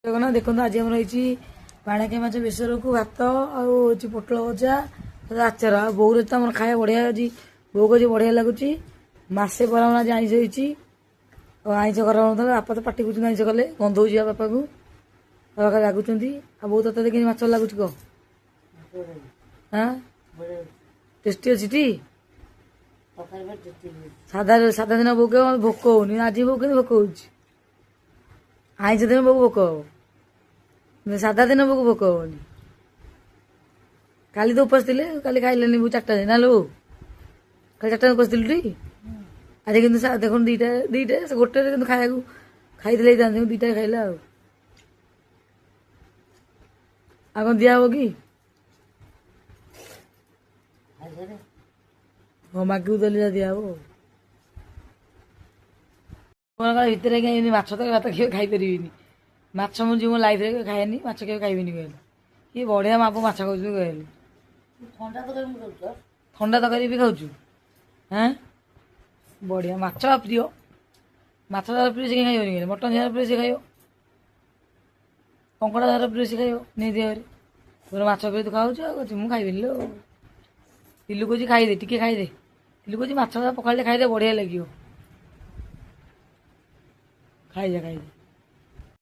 ଜଗନ୍ନାଥ ଦେଖନ୍ତୁ, ଆଜି ଆମର ହେଇଛି ପାଣିକି ମାଛ ବେସରକୁ ଭାତ ଆଉ ହେଉଛି ପୋଟଳ ଭଜା, ଆଚାର। ଆଉ ବୋଉର ତ ଆମର ଖାଇବା ବଢ଼ିଆ ଅଛି। ବୋଉ କହୁଛି ବଢ଼ିଆ ଲାଗୁଛି। ମାସେ ପରେ ଆମର ଆଜି ଆଇଁଷ ହେଇଛି। ଆଉ ଆଇଁଷ କରା ହେଉନଥିଲା। ବାପା ତ ପାଟି କରୁଛନ୍ତି, ଆଇଁଷ କଲେ ଗନ୍ଧ ହେଉଛି ବାପାକୁ। ବାପା ରାଗୁଛନ୍ତି। ଆଉ ବୋଉ, ତତେ କେମିତି ମାଛ ଲାଗୁଛି କହ? ହଁ, ଟେଷ୍ଟି ଅଛି ଟି। ସାଧା ସାଧା ଦିନ ବୋଉ କହିବ ଭୋକ ହଉନି। ଆଜି ବୋଉ କେମିତି ଭୋକ ହଉଛି? ଆଇଁଷ ଦିନ ବୋଉ ଭୋକ ହବ, ସାଧା ଦିନ ବୋଉ ଭୋକ ହବନି। କାଲି ତ ଉପାସ ଥିଲେ, କାଲି ଖାଇଲେନି ବୋଉ 4ଟା ଯାଏ। ନା ଲୋ, କାଲି 4ଟା ଉପାସ ଥିଲୁ ଟି? ଆଜି କିନ୍ତୁ ଦେଖନ୍ତୁ, 2ଟା, 2ଟା 1ଟାରେ କିନ୍ତୁ ଖାଇବାକୁ ଖାଇଥିଲେ ହେଇଥାନ୍ତେ, 2ଟାରେ ଖାଇଲା। ଆଉ ଆଉ କ'ଣ ଦିଆହବ କି? ହଁ, ମାଗିବୁ ଦେଲେ ଯାହା ଦିଆହବ। ଭିତରେ କାହିଁ ମାଛ ତରକାରୀ ଭାତ କେବେ ଖାଇପାରିବିନି। ମାଛ ମୁଁ ଯିବ ମୋ ଲାଇଫରେ କେବେ ଖାଏନି ମାଛ, କେବେ ଖାଇବିନି। କହିଲି କି ବଢ଼ିଆ ମାପ ମାଛ ଖାଉଛୁ କହିଲି। ଥଣ୍ଡା ତରକାରୀ ମୁଁ ଖାଉଛି। ଥଣ୍ଡା ତରକାରୀ ବି ଖାଉଛୁ? ହାଁ, ବଢ଼ିଆ। ମାଛ ପ୍ରିୟ, ମାଛ ଯାହାର ପ୍ରିୟ ସେ ଖାଇବନି କହିଲେ? ମଟନ୍ ଯାହାର ପ୍ରିୟ ସେ ଖାଇବ, କଙ୍କଡ଼ା ଯାହାର ପ୍ରିୟ ସେ ଖାଇବ ନିହାତି ଭାବରେ। ତୋର ମାଛ ପ୍ରିୟ, ତୁ ଖାଉଛୁ। ଆଉ କହୁଛି ମୁଁ ଖାଇବିନି ଲୋ। ତିଲୁ କହୁଛି ଖାଇଦେ, ଟିକେ ଖାଇଦେ। ତିଲୁ କହୁଛି ମାଛ ପଖାଳିଲେ ଖାଇଦେ, ବଢ଼ିଆ ଲାଗିବ। ଖାଇଯା, ଖାଇଦେ।